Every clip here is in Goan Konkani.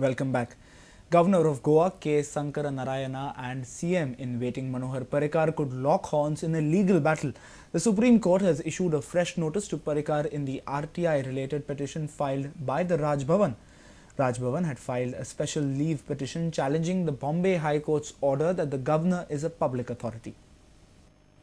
Welcome back. Governor of Goa K. Sankara Narayana and CM in waiting Manohar Parrikar could lock horns in a legal battle. The Supreme Court has issued a fresh notice to Parrikar in the RTI related petition filed by the Raj Bhavan. Raj Bhavan had filed a special leave petition challenging the Bombay High Court's order that the governor is a public authority.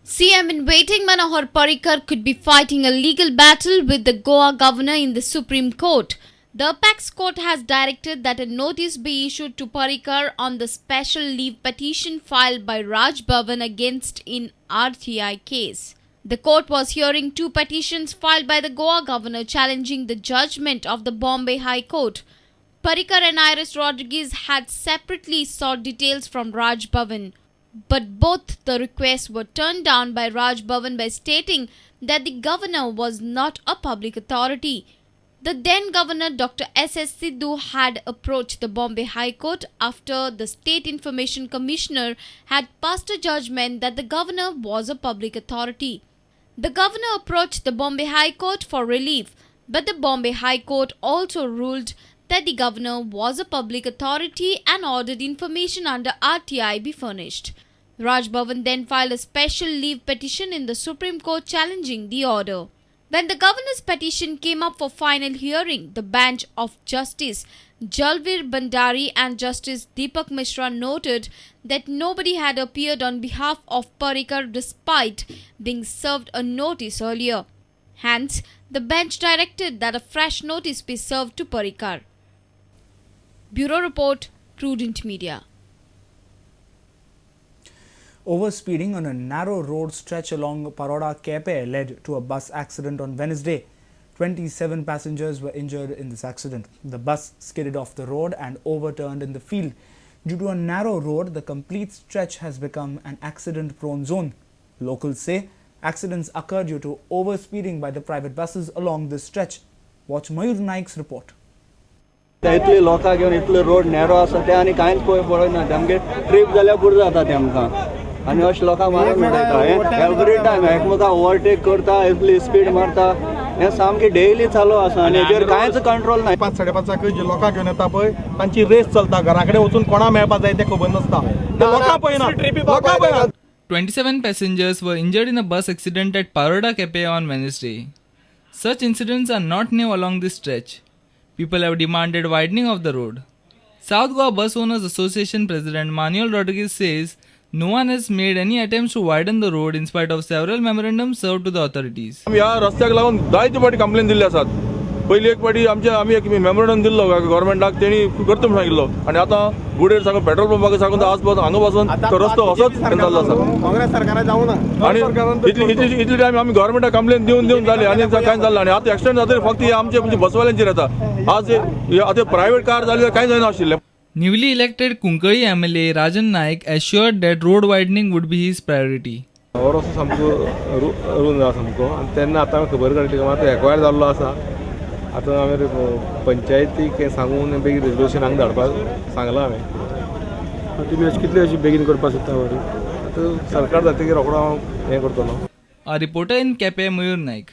CM in waiting Manohar Parrikar could be fighting a legal battle with the Goa governor in the Supreme Court. The Apex Court has directed that a notice be issued to Parrikar on the special leave petition filed by Raj Bhavan against in RTI case. The court was hearing two petitions filed by the Goa governor challenging the judgment of the Bombay High Court. Parrikar and Iris Rodriguez had separately sought details from Raj Bhavan, but both the requests were turned down by Raj Bhavan by stating that the governor was not a public authority. The then governor Dr. S.S. Sidhu had approached the Bombay High Court after the State Information Commissioner had passed a judgment that the governor was a public authority. The governor approached the Bombay High Court for relief, but the Bombay High Court also ruled that the governor was a public authority and ordered information under RTI be furnished. Raj Bhavan then filed a special leave petition in the Supreme Court challenging the order. When the governor's petition came up for final hearing, the bench of Justice Jalveer Bhandari and Justice Deepak Mishra noted that nobody had appeared on behalf of Parrikar despite being served a notice earlier. Hence, the bench directed that a fresh notice be served to Parrikar. Bureau Report, Prudent Media. Overspeeding on a narrow road stretch along Paroda Kepe led to a bus accident on Wednesday. 27 passengers were injured in this accident. The bus skidded off the road and overturned in the field. Due to a narrow road, the complete stretch has become an accident-prone zone. Locals say accidents occur due to overspeeding by the private buses along this stretch. Watch Mayur Naik's report. इतले लोकांक घेवन इतलो रोड नॅरो आसा ते आनी कांयच पळयना आमगे ट्रीप जाल्यार पुरो जाता ते आमकां आनी अशें लोकांक मारून उडयता हें एवरी टायम एकमेकां ओवरटेक करता इतली स्पीड मारता हें सामकें डेली चालू आसा आनी हेजेर कांयच कंट्रोल ना. 5 साडे 5 जे लोकांक घेवन येता पळय तांची रेस चलता घरा कडेन वचून कोणा मेळपा जाय तें खबर नासता लोकां पळयना लोकां पळयना. 27 passengers were injured in a bus accident at Paroda Kepe on Wednesday. Such incidents are not new along this stretch. People have demanded widening of the road. South Goa Bus Owners Association President Manuel Rodriguez says no one has made any attempts to widen the road in spite of several memorandums served to the authorities. ह्या रस्त्याक लागून जायते फावटी कंप्लेन दिल्ली आसात. पयली एक फावटी आमचे आमी एक मेमोरंडम दिल्लो गव्हर्मेंटाक तेणी करता म्हूण सांगिल्लो आनी आतां गुडेर साकून पेट्रोल पंपाक साकून आसपास हांगा पासून तो रस्तो असोच जाल्लो आसा. काँग्रेस सरकारा जावं ना आनी इतली इतली टायम आमी गव्हर्मेंटाक कंप्लेन दिवन दिवन जाली आनी कांय जालें आनी आतां एक्सिडंट जातरी फक्त हे आमचे म्हणजे बसवाल्यांचेर येता. आज आतां प्रायवेट कार जाली कांय जायना आशिल्लें. Newly elected Cuncolim MLA Rajan Naik assured that road widening would be his priority. हो रस्तो सामको रूंद आसा सामको आनी तेन्ना आतां खबर काडली आतां एक्वायर जाल्लो आसा. आतां हांवें पंचायतीक सांगून बेगीन रेजोल्युशन हांगा धाडपाक सांगलां हांवें. तुमी अशें कितले अशें बेगीन करपाक सोदता? आतां सरकार जातकीर रोखडो हांव हें करतलो. A reporter in Quepem, Mayur Naik.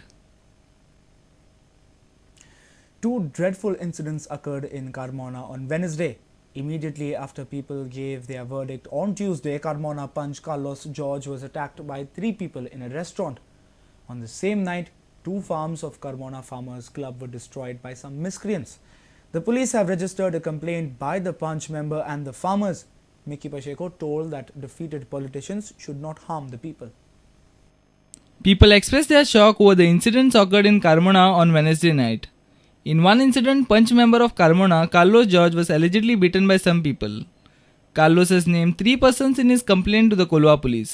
Two dreadful incidents occurred in Carmona on Wednesday. Immediately after people gave their verdict on Tuesday, Carmona Panch Carlos George was attacked by 3 people in a restaurant. On the same night, 2 farms of Carmona Farmers Club were destroyed by some miscreants. The police have registered a complaint by the Panch member and the farmers. Mickey Pacheco told that defeated politicians should not harm the people. People expressed their shock over the incidents occurred in Carmona on Wednesday night. In one incident, Panch member of Carmona, Carlos George, was allegedly beaten by some people. Carlos has named 3 persons in his complaint to the Kolwa police.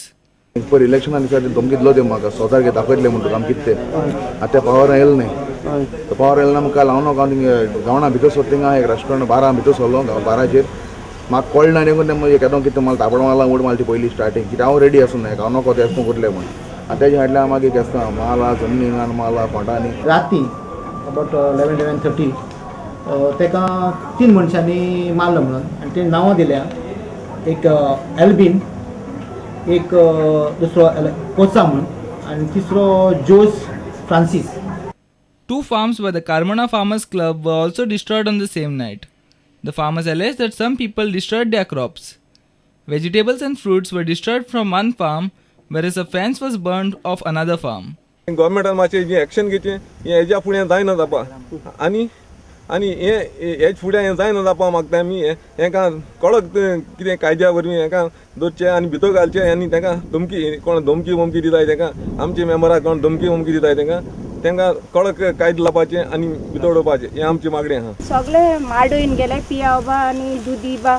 पर इलेक्शना दिसा धमकी दिलो ते म्हाका स्वताक दाखयतले म्हणटा आमी कितें तें आतां ते पावर आयले न्ही तो पावर आयले ना काल हांव न्हू गांवणा भितर सरता थिंगा एक रेस्टॉरंट बारा भितर सरलो बाराचेर म्हाका कळ्ळें ना देखून तें केदो कितें म्हाका तापड मारला उड मारली पयली स्टार्टींग कित्याक हांव रेडी आसूं न्हय हांव नको तें अशें करलें म्हूण आनी तेज्या फाटल्यान मागीर केस्तांव माला जमनीन माला फोंडांनी राती अबाउट 11 11:30 ताका 3 मनशांनी मारलो म्हणून आनी तेणी नांवां दिल्या एक एल्बीन एक दुसरो कोचा म्हणून आनी तिसरो Jos Francis. 2 farms by the Carmona Farmers Club were also destroyed on the same night. The farmers alleged that some people destroyed their crops. Vegetables and fruits were destroyed from one farm, whereas a fence was burned off another farm. गव्हर्मेंटान मातशें जें एक्शन घेवचें हें हेज्या फुडें जायना जावपा आनी आनी हें हेज फुडें हें जायना जावपा मागता आमी हेंकां कडक कितें कायद्या वरवीं हेंकां दवरचें आनी भितर घालचें आनी तेंकां धमकी कोण धमकी वमकी दिताय तेंकां आमचे मेंबराक कोण धमकी वमकी दिताय तेंकां तेंकां कडक कायदो लावपाचें आनी भितर उडोवपाचें हें आमची मागणी आहा. सगळे माडोवन गेले पियाव बा आनी दुदी बा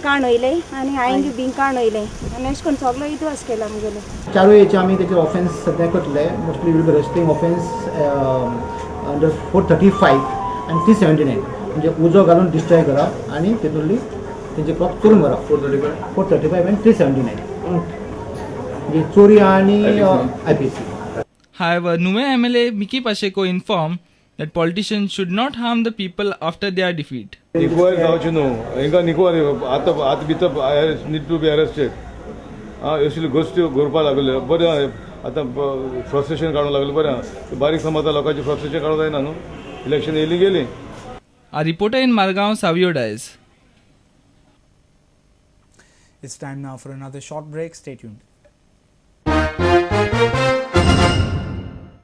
काणयले आनी आयंगी बी काणयले आनी अशें करून सगळो इतिहास केला आमगेलो. चारूय हेचे आमी तेचे ऑफेन्स सद्या करतले. Mostly will be arresting offence under 435 आनी 379, म्हणजे उजो घालून डिस्ट्रॉय करप आनी तेतूंतली तेंचे क्रॉप चोरून व्हरप. 435 आनी 379 म्हणजे चोरी आनी IPC. However, Nuvem MLA Mickky Pacheco informed that politicians should not harm the people after their defeat. Inquiry जावची न्हू, हेंकां इन्क्वायरी आतां आतां भितर नीड टू बी अरेस्टेड. आं, असल्यो गोश्टी करपाक लागल्यो बरें, आतां फ्रस्ट्रेशन काडूंक लागलें बरें, बारीक समजता लोकांचें फ्रस्ट्रेशन काडूंक जायना न्हू, इलेक्शन येयली गेली. Our reporter in Margao, Savio Dias. It's time now for another short break. Stay tuned.